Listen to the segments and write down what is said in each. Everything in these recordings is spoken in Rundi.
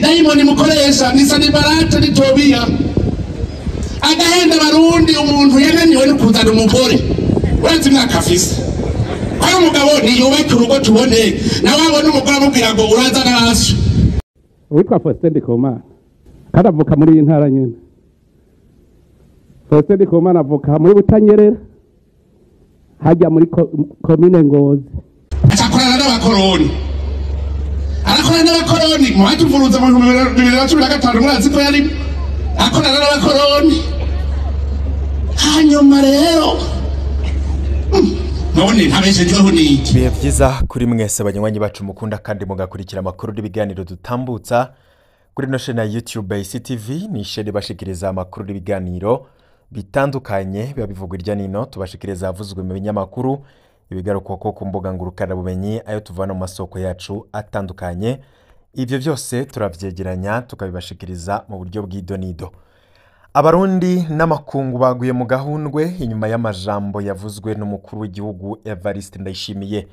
Idayimoni mukoresha ni Sanibarate ni Tobiya. Agahenda Barundi umuntu yananiwe no kuzana umugore. Urenze imyaka afise. Kwa umugabo ntiyubake urugo tubone, nawe abona umugore amubwira ngo urazana hasi. Uwitwa Faustin Ndikumana kandi avuka muri iyi ntara nyene. Faustin Ndikumana avuka muri Butanyerera, hajya muri komine Ngozi. Akorana n'abakoroni. Arakorana n'abakoroni, mu batuvuruza mu 2015 murazi ko yari akorana n'abakoroni. Hanyuma rero none ntabeshejweho n'iki? Ibihe vyiza kuri mwese banywanyi bacu mukunda kandi mugakurikira amakuru n'ibiganiro dutambutsa kuri ino shene ya YouTube ICTV. Ni ishene bashikiriza amakuru n'ibiganiro bitandukanye biba bivugwa irya nino, tubashikiriza avuzwe mu binyamakuru, ibigarukwa ko ku mbuga ngurukanabumenyi, ayo tuvana mu masoko yacu atandukanye. Ivyo vyose turavyegeranya tukabibashikiriza mu buryo bw'idonido. Abarundi n'amakungu baguye mu gahundwe inyuma y'amajambo yavuzwe n'umukuru w'igihugu Evariste Ndayishimiye.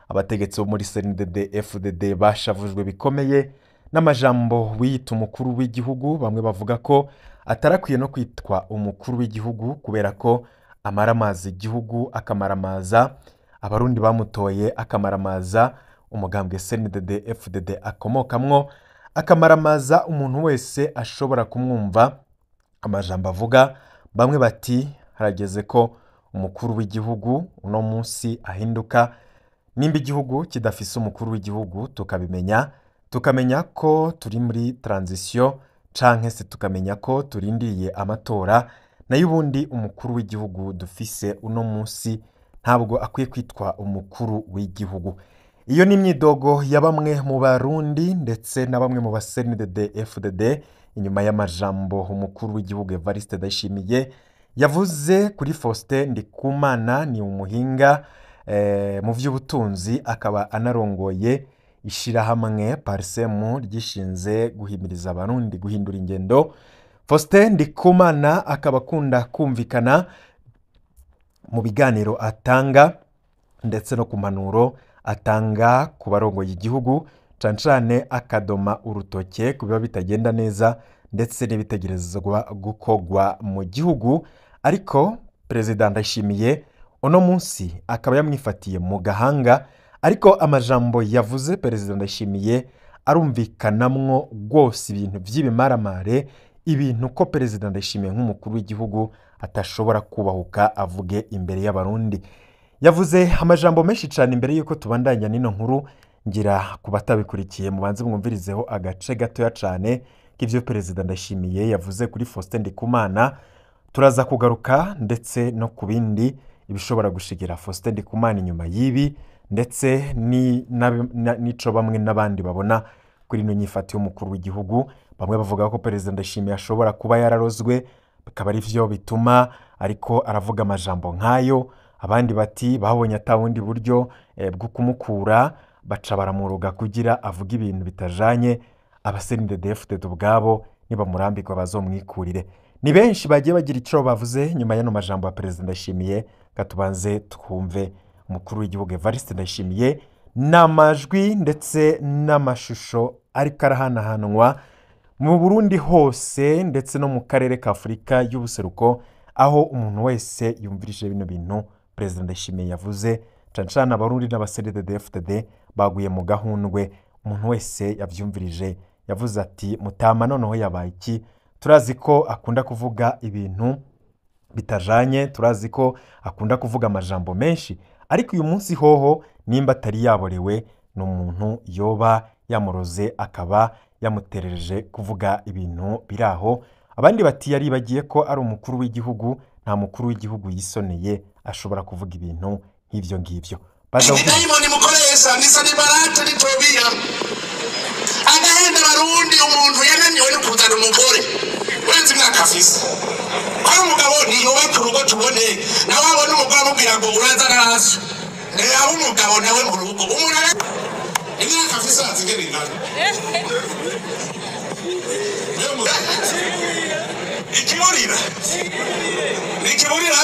Abategetsi bo muri CNDD FDD bashavujwe bikomeye n'amajambo wiyita umukuru w'igihugu. Bamwe bavuga ko atarakwiye no kwitwa umukuru w'igihugu kubera ko amaramaza igihugu, akamaramaza abarundi bamutoye, akamaramaza umugambwe CNDD FDD akomokamwo, akamaramaza umuntu wese ashobora kumwumva amajambo avuga. Bamwe bati harageze ko umukuru w'igihugu uno munsi ahinduka. Nimba igihugu kidafise umukuru w'igihugu tukabimenya, tukamenya ko turi muri transition canke se tukamenya ko turindiriye amatora, nayo ubundi umukuru w'igihugu dufise uno munsi ntabwo akwiye kwitwa umukuru w'igihugu. Iyo ni imyidogo ya bamwe mu Barundi ndetse na bamwe mu ba CNDD FDD inyuma y'amajambo umukuru w'igihugu Evariste Ndayishimiye yavuze kuri Faustin Ndikumana. Ni umuhinga mu vy'ubutunzi, akaba anarongoye ishirahamwe Parsemu ryishinze guhimiriza Abarundi guhindura ingendo. Faustin Ndikumana akaba akunda kumvikana mu biganiro atanga ndetse no ku mpanuro atanga ku barongoye igihugu, cane cane akadoma urutoke ku biba bitagenda neza ndetse n'ibitegerezwa gukorwa mu gihugu. Ariko Perezida Ndayishimiye uno munsi akaba yamwifatiye mu gahanga, ariko amajambo yavuze Perezida Ndayishimiye arumvikanamwo rwose ibintu vy'ibimaramare, ibintu ko Perezida Ndayishimiye nk'umukuru w'igihugu atashobora kubahuka avuge imbere y'Abarundi. Yavuze amajambo menshi cane. Imbere yuko tubandanya n'ino nkuru, ngira ku batabikurikiye mubanze mwumvirizeho agace gatoya cane k'ivyo Perezida Ndayishimiye yavuze kuri Faustin Ndikumana. Turaza kugaruka ndetse no ku bindi ibishobora gushigira Faustin Ndikumana inyuma y'ibi, ndetse n'ico bamwe n'abandi babona kuri ino nyifato y'umukuru w'igihugu. Bamwe bavuga ko Perezida Ndayishimiye ashobora kuba yararozwe, bikaba ari vyo bituma ariko aravuga amajambo nk'ayo. Abandi bati babonye atawundi buryo bwo kumukura, baca baramuroga kugira avuge ibintu bitajanye. Aba CNDD FDD ubwabo nibamurambirwa bazomwikurire. Ni benshi bagiye bagira ico bavuze nyuma y'ano majambo ya Perezida Ndayishimiye. Katubanze twumve umukuru w'igihugu Evariste Ndayishimiye n'amajwi ndetse n'amashusho ariko arahanahanwa mu Burundi hose ndetse no mu karere ka Afurika y'ubuseruko, aho umuntu wese yumvirije bino bintu Perezida Ndayishimiye yavuze, cane cane Abarundi n'aba CNDD FDD baguye mu gahundwe. Umuntu wese yavyumvirije yavuze ati mutama noneho yabaye iki? Turazi ko akunda kuvuga ibintu bitajanye, turazi ko akunda kuvuga amajambo menshi, ariko uyu munsi hoho nimba atari yaborewe ni umuntu yoba yamuroze akaba yamuterereje kuvuga ibintu biraho. Abandi bati yaribagiye ko ari umukuru w'igihugu, nta mukuru w'igihugu yisoneye ashobora kuvuga ibintu nk'ivyo ngivyo. Idayimoni mukoresha ni Sanibarate ni Tobiya. Agahenda Barundi umuntu yananiwe no kuzana umugore. Urenze imyaka afise. Kwa umugabo ntiyubake urugo tubone, nawe abona umugore amubwira ngo urazana hasi. Aba umugabo nawe mu rugo. Umuntu imyaka afise arazi ingene ingana. Ikiburira. Ikiburira.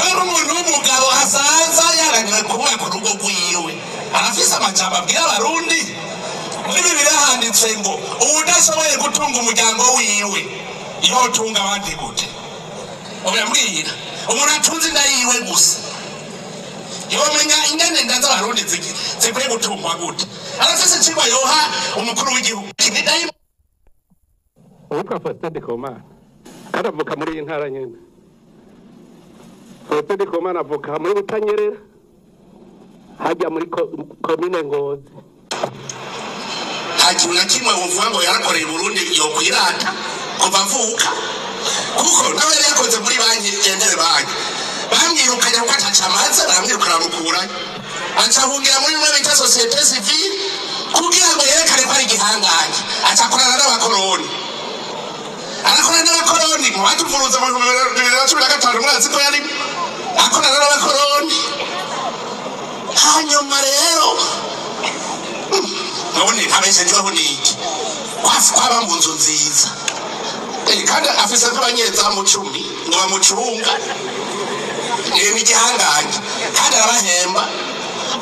Ari umuntu w'umugabo asanza yarangiwe kubaka urugo rwiwe. Arafise amajambo abwira Abarundi. Muri Bibiliya handitse ngo uwudashoboye gutunga umuryango wiwe yotunga abandi gute? Urambwira umuntu atunze inda yiwe gusa yomenya ingene inda z'abarundi zikwiye gutungwa gute? Arafise icigwa yoha umukuru w'igihugu. Uwitwa Faustin Ndikumana kandi avuka muri iyi ntara nyene. Faustin Ndikumana avuka muri Butanyerera, hajya muri komine Ngozi. Nta kintu na kimwe wovuga ngo yarakoreye Burundi yokwirata kuva avuka, kuko nawe yari yakoze muri banki endere banki bamwirukanye kuko ataca amaze, baramwirukana bamukurayo, aca ahungira muri bimwe bita société civile kugira ngo yerekane ko ari igihangange. Aca akorana n'abakoroni, arakorana n'abakoroni mu batuvuruza mu 2015, murazi ko yari akorana n'abakoroni. Hanyuma rero none abeshejweho n'iki? Kwaba mu nzu nziza, kandi afise nk'abanyezamu 10 ngo bamucunga. Ni igihangange kandi arabahemba,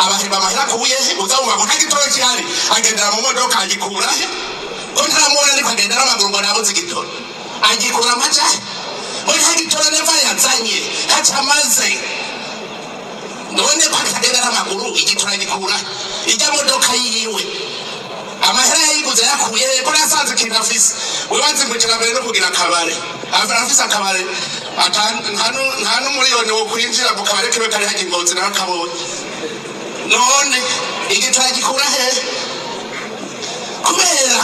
abahemba amahera akuye he? Uza wumva ngo nta gitoro gihari, agendera mu modoka, agikura he? Ko ntaramubona ariko agenda n'amaguru ngo nabuze igitoro, agikura amaja he? Ngo nta gitoro neva yazanye, ntaco amaze. None ko atagenda n'amaguru, igitoro agikura he? Ijya modoka yiwe amahera yayiguze yakuye he? Ko nasanze ikintu afise wibanze ngo iterambere no kugira akabare, arafise akabare nta n'umuriyoni wo kwinjira mu kabare kiwe kari hajya Ingozi nawe akabonye. None igitoro agikura he? Kubera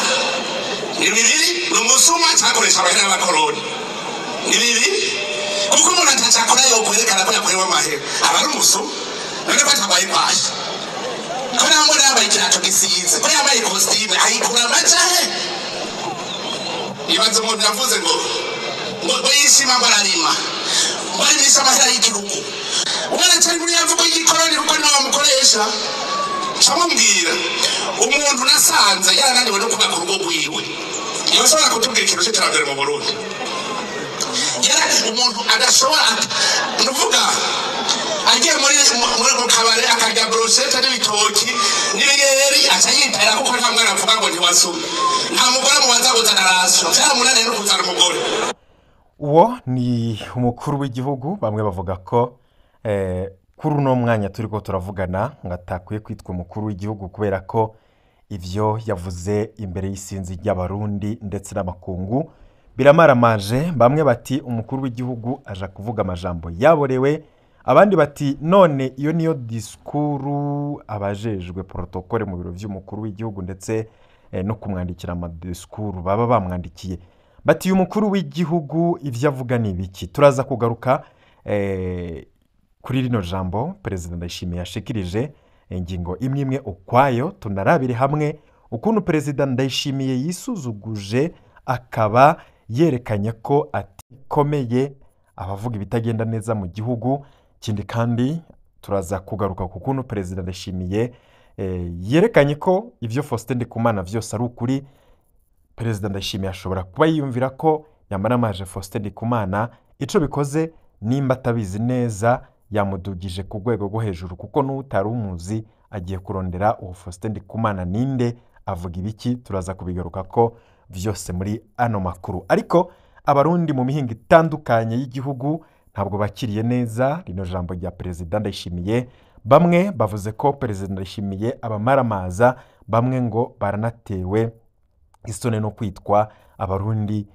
ni bibiri, ni umusuma cyakoresha amahera y'abakoroni. Ni bibiri, kuko umuntu atacakora yokwerekana ko yakorewe amahera aba ari umusuma. None ko atabaye kwasha, ko namubona yambaye ikirato gisize, ko yambaye ikositime, ayikura amaja he? Ibaze umuntu yavuze ngo yishima ngo ararima, ngo arimisha amahera y'igihugu. Umwana acari muri ya mvugo y'igikoroni kuko niwe bamukoresha. Camubwira umuntu nasanze yarananiwe no kubaka urugo rwiwe yoshobora kutubwira ikintu c'iterambere mu Burundi? Yara umuntu adashobora, nuvuga agiye muri mu kabare akarya brochette n'ibitoki n'ibiyeri, aca yitahira kuko nta mwana avuga ngo ntiwasumye, nta mugore amubaza ngo zana ration, vyaramunaniye no kuzana umugore. Uwo ni umukuru w'igihugu. Bamwe bavuga ko kuri uno mwanya turiko turavugana ngo atakwiye kwitwa umukuru w'igihugu kubera ko ivyo yavuze imbere y'isinzi ry'abarundi ndetse n'amakungu biramaramaje. Bamwe bati umukuru w'igihugu aja kuvuga amajambo yaborewe, abandi bati none iyo niyo disikuru abajejwe protokole mu biro vy'umukuru w'igihugu ndetse no kumwandikira amadisikuru baba bamwandikiye. Bati uyu mukuru w'igihugu ivyo avuga ni ibiki? Turaza kugaruka kuri rino jambo Perezida Ndayishimiye yashikirije, ingingo imwe imwe ukwayo, tunarabire hamwe ukuntu Perezida Ndayishimiye yisuzuguje akaba yerekanye ko atikomeye abavuga ibitagenda neza mu gihugu. Ikindi kandi turaza kugaruka ku kuntu Perezida Ndayishimiye yerekanye ko ivyo Faustin Ndikumana vyose ari ukuri. Perezida Ndayishimiye ashobora kuba yiyumvira ko yamaramaje Faustin Ndikumana, ico bikoze nimba atabizi neza yamudugije ku rwego rwo hejuru, kuko n'utari umuzi agiye kurondera uwo Faustin Ndikumana ninde, avuga ibiki. Turaza kubigaruka ko vyose muri ano makuru. Ariko abarundi mu mihingo itandukanye y'igihugu ntabwo bakiriye neza rino jambo rya Perezida Ndayishimiye. Bamwe bavuze ko Perezida Ndayishimiye abamaramaza, bamwe ngo baranatewe isoni no kwitwa abarundi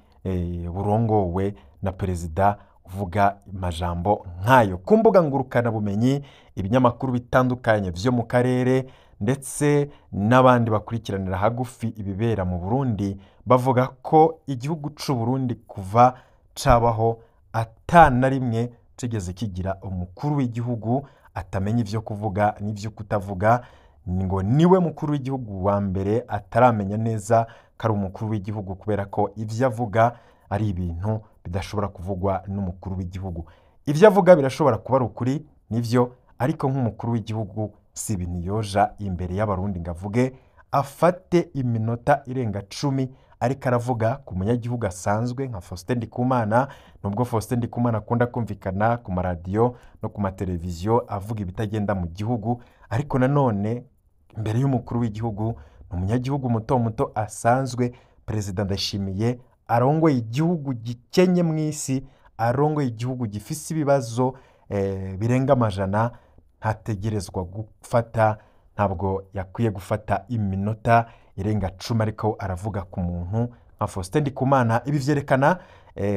burongowe na perezida uvuga amajambo nk'ayo. Ku mbuga ngurukanabumenyi, ibinyamakuru bitandukanye vyo mu karere ndetse n'abandi bakurikiranira hagufi ibibera mu Burundi bavuga ko igihugu c'u Burundi kuva cabaho ata na rimwe cigeze kigira umukuru w'igihugu atamenya ivyo kuvuga n'ivyo kutavuga, ngo niwe mukuru w'igihugu wa mbere ataramenya neza ko ari umukuru w'igihugu, kubera ko ivyo avuga ari ibintu bidashobora kuvugwa n'umukuru w'igihugu. Ivyo avuga birashobora kuba ari ukuri nivyo, ariko nk'umukuru w'igihugu si ibintu yoja imbere y'abarundi ngo avuge, afate iminota irenga 10 ariko aravuga ku munyagihugu asanzwe nka Faustin Ndikumana. Nubwo Faustin Ndikumana akunda kumvikana ku maradiyo no ku mateleviziyo avuga ibitagenda mu gihugu, ariko nanone imbere y'umukuru w'igihugu Ni umunyagihugu muto muto asanzwe. Perezida Ndayishimiye arongoye igihugu gikenye mu isi, arongoye igihugu gifise ibibazo birenga amajana, ntategerezwa gufata, ntabwo yakwiye gufata iminota irenga 10 ariko aravuga ku muntu nka Faustin Ndikumana. Ibi vyerekana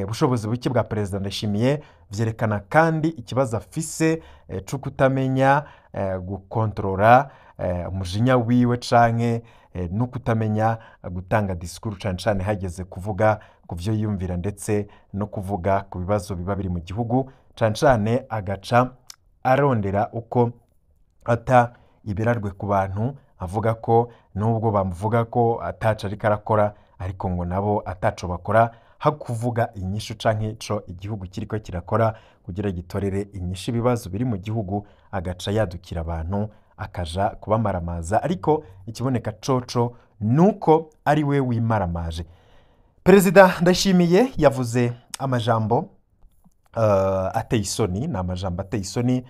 ubushobozi buke bwa Perezida Ndayishimiye, vyerekana kandi ikibazo afise co kutamenya gukontorora umujinya wiwe canke no kutamenya gutanga disikuru, cane cane hageze kuvuga ku vyo yiyumvira ndetse no kuvuga ku bibazo biba biri mu gihugu, cane cane agaca arondera uko ata ibirarwe ku bantu, avuga ko nubwo bamuvuga ko ataco ariko arakora, ariko ngo nabo ataco bakora, hakuvuga inyishu canke ico igihugu kiriko kirakora kugira gitorere inyishu ibibazo biri mu gihugu, agaca yadukira abantu akaja kubamaramaza. Ariko ikiboneka coco nuko ari we wimaramaje. Perezida Ndayishimiye yavuze amajambo ateye isoni, ni amajambo ateye isoni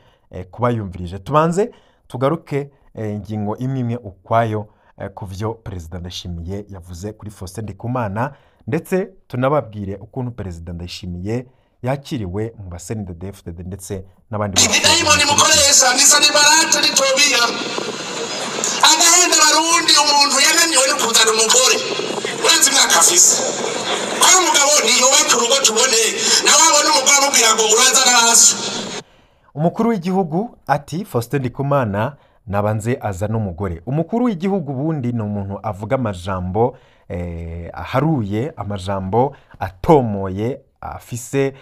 kuba yumvirije. Tubanze tugaruke ingingo imwe imwe ukwayo ku vyo Perezida Ndayishimiye yavuze kuri Faustin Ndikumana, ndetse tunababwire ukuntu Perezida Ndayishimiye yakiriwe mu ba CNDD-FDD ndetse n'abandi bose. Idayimoni mukoresha ni Sanibarate ni Tobiya, agahenda abarundi umuntu yananiwe no kuzana umugore urenze imyaka afise, ko ari umugabo ntiyubake urugo tubone, nawe abona umugore amubwira ngo urazana hasi. Umukuru w'igihugu ati Faustin Ndikumana nabanze aza n'umugore. Umukuru w'igihugu ubundi ni umuntu avuga amajambo aharuye, amajambo atomoye, afise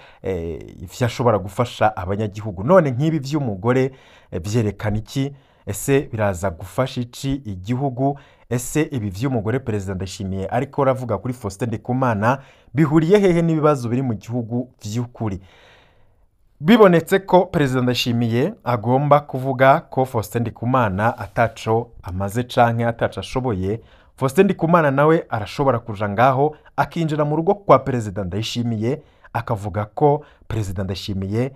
ivyo ashobora gufasha abanyagihugu. None nk'ibi vy'umugore vyerekana iki? Ese biraza gufasha iki igihugu? Ese ibi vy'umugore Perezida Ndayishimiye ariko aravuga kuri Faustin Ndikumana bihuriye hehe n'ibibazo biri mu gihugu vy'ukuri? Bibonetse ko Perezida Ndayishimiye agomba kuvuga ko Faustin Ndikumana ataco amaze canke ataco ashoboye, Faustin Ndikumana nawe arashobora kuja ngaho akinjira mu rugo kwa Perezida Ndayishimiye akavuga ko Perezida Ndayishimiye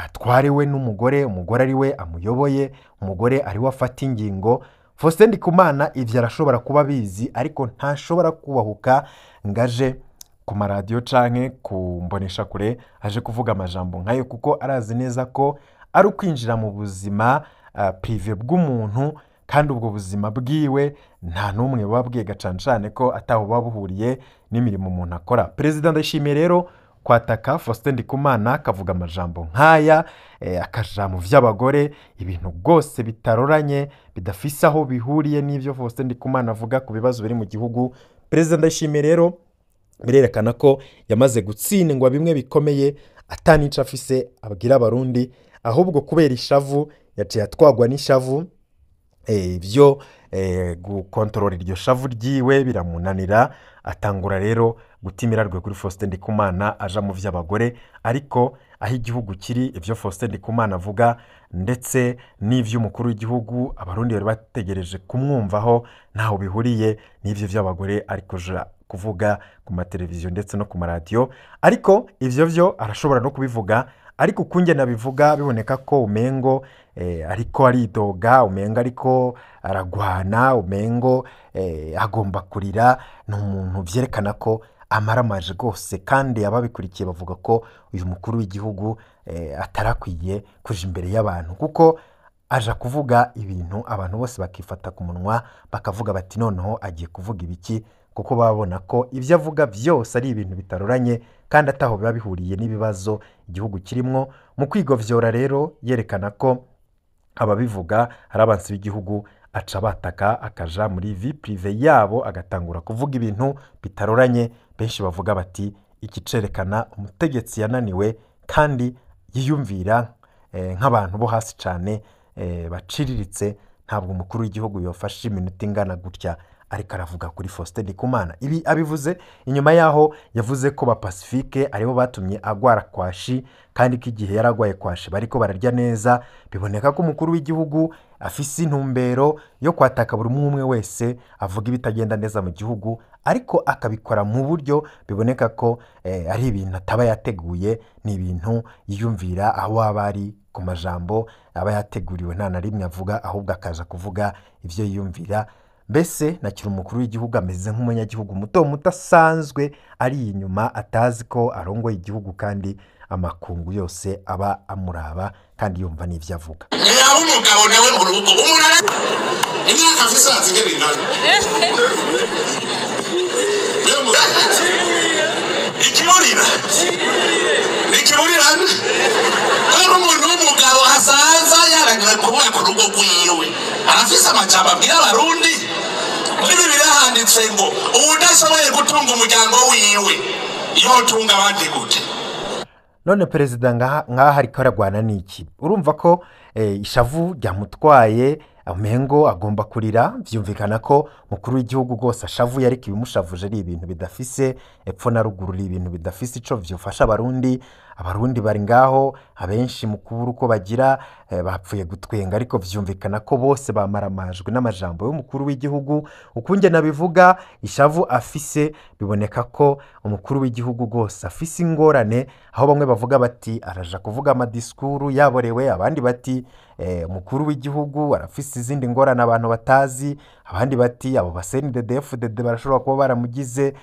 atwariwe n'umugore, umugore ari we amuyoboye, umugore ari we afata ingingo. Faustin Ndikumana ivyo arashobora kuba abizi, ariko ntashobora kubahuka ngaje ku maradiyo canke ku mboneshakure aje kuvuga amajambo nkayo, kuko arazi neza ko ari ukwinjira mu buzima prive bw'umuntu, kandi ubwo buzima bwiwe nta n'umwe buba bwiga, cane cane ko ataho buba buhuriye n'imirimo umuntu akora. Perezida Ndayishimiye rero kwataka Faustin Ndikumana akavuga amajambo nk'aya, akaja mu vy'abagore, ibintu rwose bitaroranye, bidafise aho bihuriye n'ivyo Faustin Ndikumana avuga ku bibazo biri mu gihugu. Perezida Ndayishimiye rero birerekana ko yamaze gutsindwa bimwe bikomeye, atanico afise abwira abarundi, ahubwo kubera ishavu yaciye atwagwa n'ishavu, ivyo gukontorora iryo shavu ryiwe biramunanira, atangura rero gutimirarwe kuri Faustin Ndikumana aja mu vy'abagore. Ariko aho igihugu kiri, ivyo Faustin Ndikumana avuga ndetse n'ivy'umukuru w'igihugu abarundi bari bategereje kumwumvaho ntaho bihuriye n'ivyo vy'abagore ariko ja kuvuga ku mateleviziyo ndetse no ku maradiyo. Ariko ivyo vyo arashobora no kubivuga, ariko ukunge nabivuga biboneka ko umengo ariko aridoga, umengo ariko aragwana, umengo agomba kurira. Ni umuntu vyerekana ko amaramaje rwose, kandi ababikurikiye bavuga ko uyu mukuru w'igihugu atarakwiye kuja imbere y'abantu, kuko aja kuvuga ibintu abantu bose bakifata ku munwa bakavuga bati noneho agiye kuvuga ibiki, kuko babona ko ivyo avuga vyose ari ibintu bitaroranye kandi ataho biba bihuriye n'ibibazo igihugu kirimwo. Mu kwigovyora rero yerekana ko ababivuga ari abansi b'igihugu, aca bataka akaja muri vie prive yabo agatangura kuvuga ibintu bitaroranye. Benshi bavuga bati iki cerekana umutegetsi yananiwe kandi yiyumvira nk'abantu bo hasi cane, baciriritse. Ntabwo umukuru w'igihugu yofashe iminota ingana gutya ariko aravuga kuri Faustin Ndikumana. Ibi abivuze inyuma yaho yavuze ko ba Pacifique aribo batumye agwara kwashi, kandi ko igihe yaragwaye kwashi bariko bararya neza. Biboneka ko umukuru w'igihugu afise intumbero yo kwataka buri umwe wese avuga ibitagenda neza mu gihugu, ariko akabikora mu buryo biboneka ko ari ibintu ataba yateguye, ni ibintu yiyumvira aho aba ari ku majambo aba yateguriwe, nta na rimwe avuga, ahubwo akaza kuvuga ivyo yiyumvira. Mbese nakiri umukuru w'igihugu ameze nk'umunyagihugu muto muto asanzwe ari inyuma, atazi ko arongoye igihugu kandi amakungu yose aba amuraba kandi yumva n'ivyo avuga. Yaba umugabo nawe mu rugo umuntu imyaka afise azigera ingana ikiburira ikiburirane ari umuntu w'umugabo asanza yarangiwe kubaka urugo rwiwe, arafise amajambo abwira abarundi. Muri Bibiliya handitse ngo uwudashoboye gutunga umuryango wiwe yotunga abandi gute? None perezida ngaha ariko aragwana n'iki? Urumva ko ishavu ryamutwaye, umengo agomba kurira. Vyumvikana ko mukuru w'igihugu rwose ashavuye, ariko ibimushavuje ari ibintu bidafise epfo na ruguru, ari ibintu bidafise ico vyofasha abarundi. Abarundi bari ngaho abenshi mu kubura uko bagira, bapfuye gutwenga, ariko vyumvikana ko bose bamaramajwe n'amajambo y'umukuru w'igihugu. Ukunge nabivuga, ishavu afise biboneka ko umukuru w'igihugu rwose afise ingorane, aho bamwe bavuga bati araja kuvuga amadisikuru yaborewe, abandi bati umukuru w'igihugu arafise izindi ngorane abantu batazi, abandi bati abo ba CNDD-FDD barashobora kuba baramugize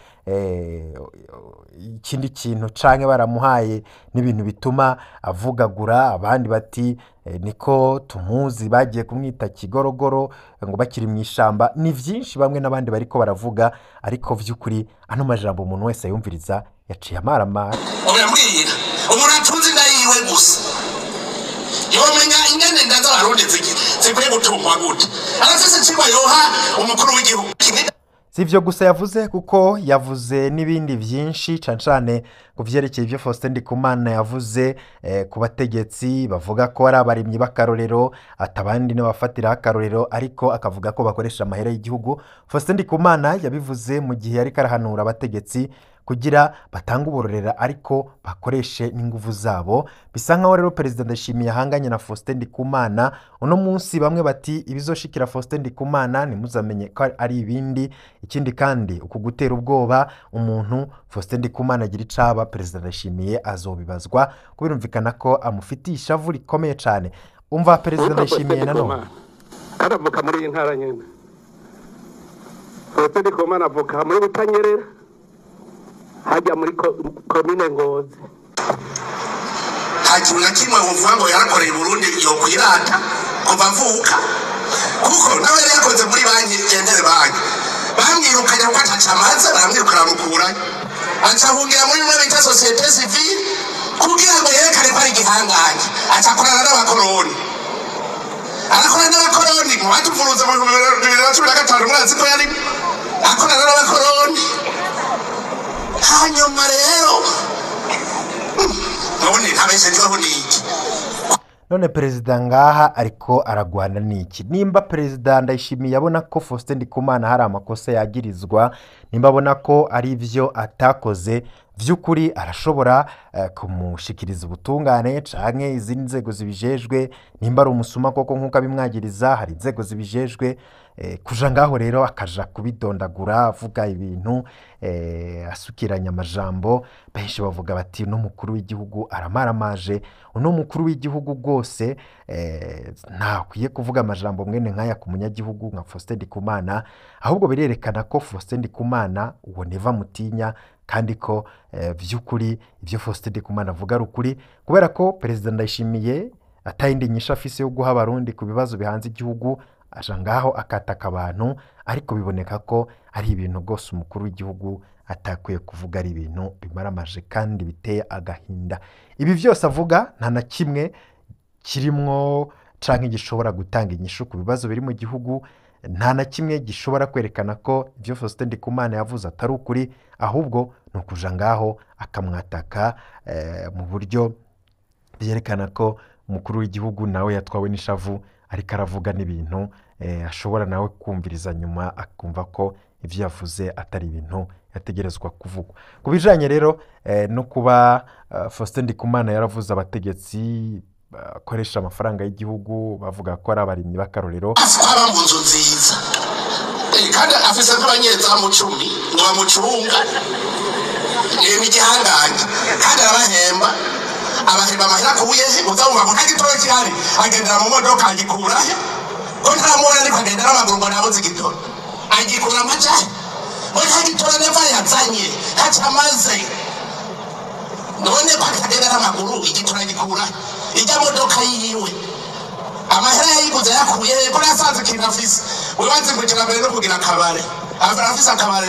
ikindi kintu canke baramuhaye n'ibintu bituma avugagura, abandi bati niko tumuzi bagiye kumwita kigorogoro ngo bakiri mu ishamba. Ni vyinshi bamwe n'abandi bariko baravuga, ariko vy'ukuri ano majambo umuntu wese yumviriza yaciye amaramara. Urambwira umuntu atunze inda yiwe gusa yomenya ingene inda z'abarundi zikwiye gutungwa gute? Arafise icigwa yoha umukuru w'igihugu. Si ivyo gusa yavuze, kuko yavuze n'ibindi vyinshi cane cane ku vyerekeye ivyo Faustin Ndikumana yavuze ku bategetsi bavuga ko ari abarimyi b'akarorero, atabandi n'abafatiraho akarorero, ariko akavuga ko bakoresha amahera y'igihugu. Faustin Ndikumana yabivuze mu gihe yariko arahanura abategetsi kugira batange uburorera ariko bakoreshe n'inguvu zabo. Bisa nkaho rero perezida Ndayishimiye ahanganye na Faustin Ndikumana uno munsi. Bamwe bati ibizoshikira Faustin Ndikumana ntimuzamenye ko ari ibindi. Ikindi kandi uku gutera ubwoba umuntu Faustin Ndikumana agira icaba, perezida Ndayishimiye azobibazwa, kubirumvikana ko amufitiye ishavu rikomeye cane. Umva perezida Ndayishimiye nanone aravuka muri iyi ntara nyene. Faustin Ndikumana avuka muri Butanyerera, hajya muri komine Ngozi. Nta kintu na kimwe wovuga ngo yarakoreye Burundi yokwirata kuva mvuka, kuko nawe yari yakoze muri banki Gentere banki, bamwirukanye kuko ataca amaze, baramwirukana bamukurayo, aca ahungira muri bimwe bita société civile kugira ngo yerekane ko ari igihangange. Aca akorana n'abakoroni, arakorana n'abakoroni mu batuvuruza mu 2015, murazi ko yari akorana n'abakoroni. Hanyuma rero none ntabeshejeho n'iki? None perezida ngaha ariko aragwana n'iki? Nimba perezida Ndayishimiye abona ko Faustin Ndikumana hari amakosa yagirizwa, nimba abona ko ari ivyo atakoze vy'ukuri, arashobora kumushikiriza ubutungane canke izindi nzego zibijejwe. Nimba ari umusuma koko nk'uko abimwagiriza, hari inzego zibijejwe. Kuja ngaho rero akaja kubidondagura avuga ibintu asukiranya amajambo, benshi bavuga bati uno mukuru w'igihugu aramaramaje, uno mukuru w'igihugu rwose ntakwiye kuvuga amajambo mwene nk'aya ku munyagihugu nka Faustin Ndikumana. Ahubwo birerekana ko Faustin Ndikumana uwo neva mutinya, kandi ko vy'ukuri ivyo Faustin Ndikumana avuga ari ukuri, kubera ko perezida Ndayishimiye atayindi nyishu afise yo guha abarundi ku bibazo bihanze igihugu, aja ngaho akataka abantu, ariko biboneka ko ari ibintu rwose umukuru w'igihugu atakwiye kuvuga, ari ibintu bimaramaje kandi biteye agahinda. Ibi vyose avuga nta na kimwe kirimwo canke gishobora gutanga inyishu ku bibazo biri mu gihugu, nta na kimwe gishobora kwerekana ko ivyo Faustin Ndikumana yavuze atari ukuri, ahubwo ni ukuja ngaho akamwataka mu buryo byerekana ko umukuru w'igihugu nawe yatwawe n'ishavu, ariko aravuga n'ibintu ashobora nawe kumviriza nyuma akumva ko ivyo yavuze atari ibintu yategerezwa kuvugwa. Ku bijanye rero no kuba Faustin Ndikumana yaravuze abategetsi bakoresha amafaranga y'igihugu bavuga ko ari abarimyi b'akarorero, aba mu nzu nziza kandi afise nk'abanyezamu 10 ngo bamucunga, ni igihangange kandi arabahemba, abahemba amahera akuye he? Uzabumva ngo nta gitoro gihari, agendera mu modoka agikura he? Ko nta mubona ariko agenda n'amaguru ngo nabuze igitoro. Agikura amaja we nta gitoro neva yazanye, ntaco amaze. None ko atagenda n'amaguru, igitoro agikura? Ijya modoka yiwe, amahera yayiguze yakuye he, ko yasanze ikintu afise? Wibaze ngo iterambere no kugira akabare. Afise akabare,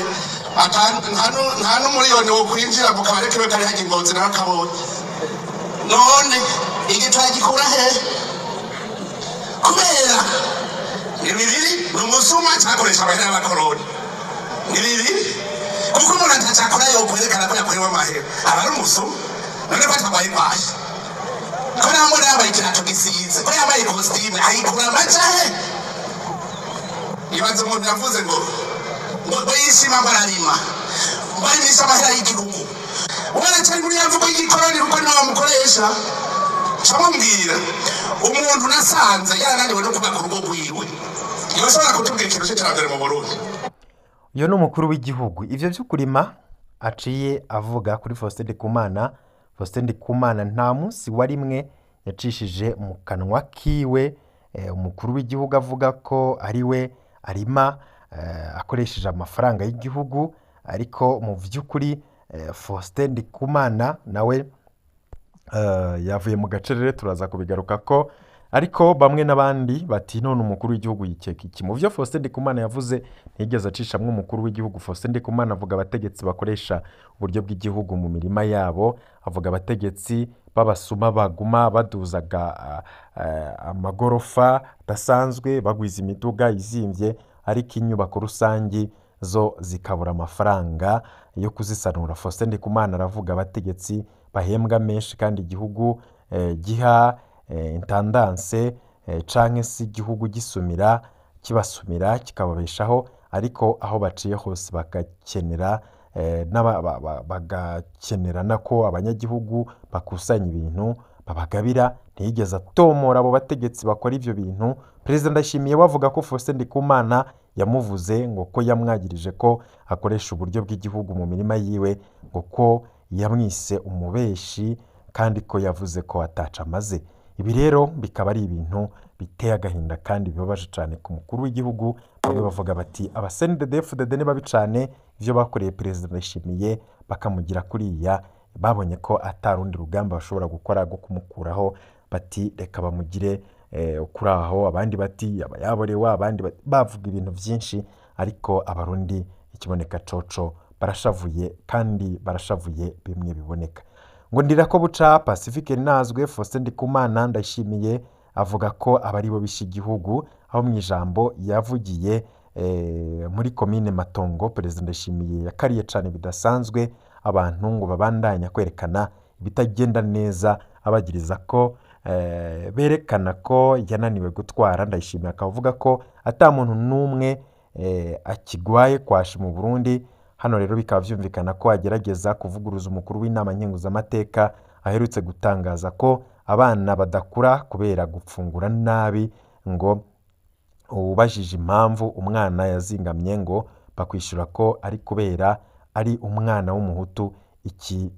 nta n'umuriyoni wo kwinjira mu kabare kiwe kari hajya Ingozi, nawe akabonye. None igitoro agikura he? Kubera ni bibiri: ni umusuma, cyakoresha amahera y'abakoroni. Ni bibiri, kuko umuntu atacakora yokwerekana ko yakorewe amahera, aba ari umusuma. None ko atambaye kwashi, ko nambona yambaye ikirato gisize, ko yambaye ikositimu, ayikura amaja he? Ibaze umuntu yavuze ngo yishima, ngo ararima, ngo arimisha amahera y'igihugu. Umwana acari muri ya mvugo y'igikoroni, kuko niwe bamukoresha. Camubwira umuntu nasanze yarananiwe no kubaka urugo rwiwe, yoshobora kutubwira ikintu c'iterambere mu Burundi? Uyu ni umukuru w'igihugu. Ivyo vyo kurima aciye avuga kuri Faustin Ndikumana, Faustin Ndikumana nta munsi wa rimwe yacishije mu kanwa kiwe umukuru w'igihugu avuga ko ari we arima akoresheje amafaranga y'igihugu. Ariko mu vy'ukuri Faustin Ndikumana nawe yavuye mu gacerere, turaza kubigaruka ko. Ariko bamwe n'abandi bati: "None umukuru w'igihugu yikeka iki?" Mu byo Faustin Ndikumana yavuze, ntiyigeze acishamwo umukuru w'igihugu. Faustin Ndikumana avuga abategetsi bakoresha uburyo bw'igihugu mu mirima yabo, avuga abategetsi b'abasuma baguma baduzaga amagorofa adasanzwe, bagwiza imiduga izimvye, ariko inyubako rusangi zo zikabura amafaranga yo kuzisanura. Faustin Ndikumana aravuga abategetsi bahembwa menshi kandi igihugu giha intendance, canke se igihugu gisumira, kibasumira, kikababeshaho, ariko aho baciye hose bagakenera bagakenera nako abanyagihugu bakusanya ibintu babagabira. Ntiyigeze atomora abo bategetsi bakora ivyo bintu. Perezida Ndayishimiye we avuga ko Faustin Ndikumana yamuvuze, ngo ko yamwagirije ko akoresha uburyo bw'igihugu mu mirima yiwe, ngo ko yamwise umubeshi, kandi ko yavuze ko ataca amaze. Ibi rero bikaba ari ibintu biteye agahinda kandi bibabaje cyane ku mukuru w'igihugu. Bamwe bavuga bati: "Aba CNDD-FDD ni babi cyane, ivyo bakoreye Perezida Ndayishimiye bakamugira kuriya, babonye ko atarundi rugamba bashobora gukora rwo kumukuraho, bati reka bamugire kuri aho." Abandi bati aba yaborewe, abandi bavuga ibintu byinshi. Ariko Abarundi, ikiboneka coco, barashavuye, kandi barashavuye bimwe biboneka. Ngo ndira ko buca Pacifique Nazwe, Faustin Ndikumana, Ndayishimiye avuga ko abari bo bishe igihugu. Aho mu ijambo yavugiye muri komine Matongo, Perezida Ndayishimiye yakariye cyane bidasanzwe abantu ngo babandanya kwerekana ibitagenda neza, abagiriza ko berekana ko yananiwe gutwara. Ndayishimiye akaba avuga ko ata muntu n'umwe akigwaye kwashi mu Burundi. Hano rero bikaba vyumvikana ko agerageza kuvuguruza umukuru w'inama nkenguzamateka aherutse gutangaza ko abana badakura kubera gufungura nabi, ngo ubajije impamvu umwana yazingamye, ngo bakwishyura ko ari kubera ari umwana w'Umuhutu. Iki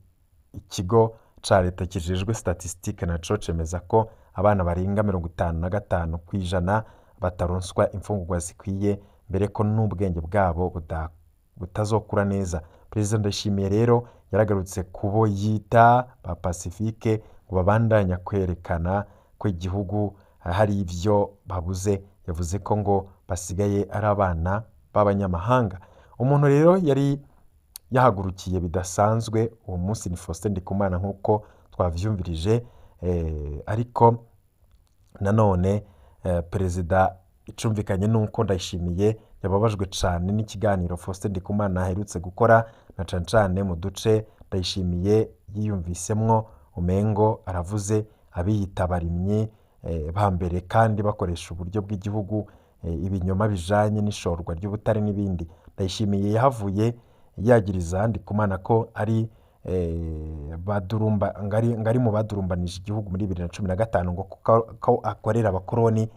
ikigo ca leta kijejwe statistique naco cemeza ko abana barenga 55% bataronswa imfungurwa zikwiye, mbere ko n'ubwenge bwabo butazokura neza. Perezida Ndayishimiye rero yaragarutse kubo yita ba Pacifique ngo babandanya kwerekana ko igihugu hari ivyo babuze. Yavuze ko ngo basigaye ari abana b'abanyamahanga. Umuntu rero yari yahagurukiye bidasanzwe uwo munsi ni Faustin Ndikumana, nk'uko twavyumvirije. Ariko nanone perezida, icumvikanye nuko Ndayishimiye yababajwe cane n'ikiganiro Faustin Ndikumana aherutse gukora, na cane cane mu duce Ndayishimiye yiyumvisemwo umengo aravuze abiyita abarimyi ba mbere kandi bakoresha uburyo bw'igihugu, ibinyoma bijanye n'ishorwa ry'ubutare n'ibindi. Ndayishimiye yahavuye yagiriza Ndikumana ko ari badurumba, ngari mu badurumbanije igihugu muri 2015, ngo kuko ko akorera abakoroni,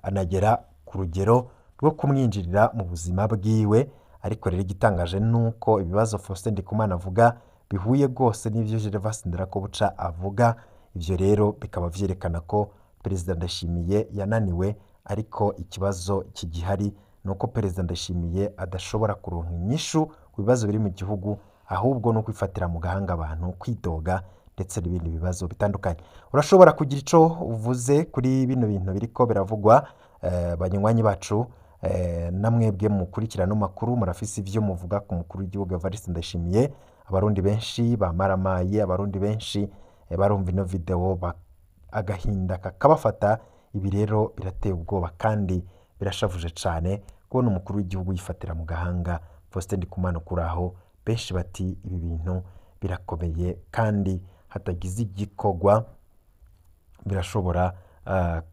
anagera ku rugero rwo kumwinjirira mu buzima bwiwe. Ariko rero igitangaje nuko ibibazo Faustin Ndikumana avuga bihuye rwose n'ivyo Gervais Ndirakobuca avuga. Ivyo rero bikaba vyerekana ko Perezida Ndayishimiye yananiwe, ariko ikibazo kigihari ni uko Perezida Ndayishimiye adashobora kuronka inyishu ku bibazo biri mu gihugu, ahubwo no kwifatira mu gahanga abantu, kwidoga ndetse n'ibindi bibazo bitandukanye. Urashobora kugira ico uvuze kuri bino bintu biriko biravugwa, banywanyi bacu, namwebwe mukurikirana ano makuru, murafise ivyo muvuga ku mukuru w'igihugu Evariste Ndayishimiye. Abarundi benshi bamaramaye, abarundi benshi barumva ino video agahinda kakabafata. Ibi rero birateye ubwoba kandi birashavuje cane kubona umukuru w'igihugu yifatira mu gahanga Faustin Ndikumana kuri aho. Benshi bati ibi bintu birakomeye kandi hatagize igikorwa birashobora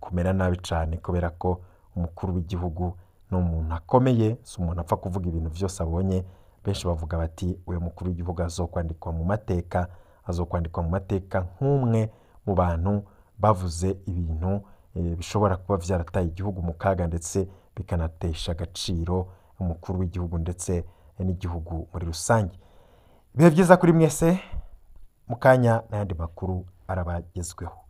kumera nabi cane, kubera ko umukuru w'igihugu ni umuntu akomeye, si umuntu apfa kuvuga ibintu vyose abonye. Benshi bavuga bati uyu mukuru w'igihugu azokwandikwa mu mateka, azokwandikwa mu mateka nk'umwe mu bantu bavuze ibintu bishobora kuba vyarataye igihugu mu kaga, ndetse bikanatesha agaciro umukuru w'igihugu ndetse n'igihugu muri rusange. Ibihe vyiza kuri mwese, mu kanya n'ayandi makuru arabagezweho.